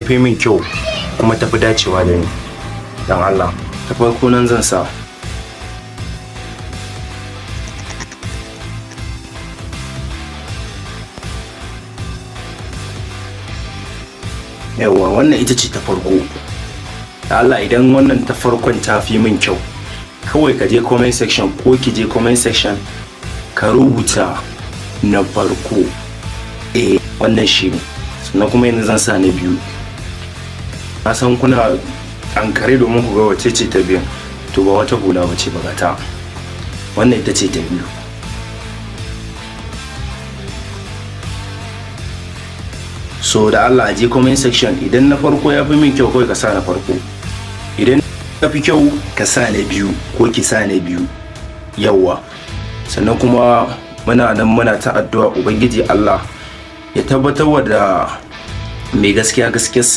Fi min kyau kuma tafi dacewa da ni. Dan Allah, ta farko nan zan sa. Yawwa, wannan ita ce ta farko. Da Allah, idan wannan ta farkon ta fi min kyau, kawai ka je comment section ko ki je comment section ka rubuta na farko. Eh, wannan shi ne. Sannan kuma yanzu zan sa na biyu. Na san kuna ankare domin ku ga wace ce ta biyu. To, ba wata hula ba ce ba, ta wannan ita ce ta biyu. So da Allah, je comment section, idan na farko ya fi min kyau, kawai ka sa na farko. Idan ya fi kyau, ka sa na biyu ko ki sa na biyu. Yawwa, sannan kuma muna nan muna ta addu'a, Ubangiji Allah ya tabbatar da mai gaskiya gaskiyarsa.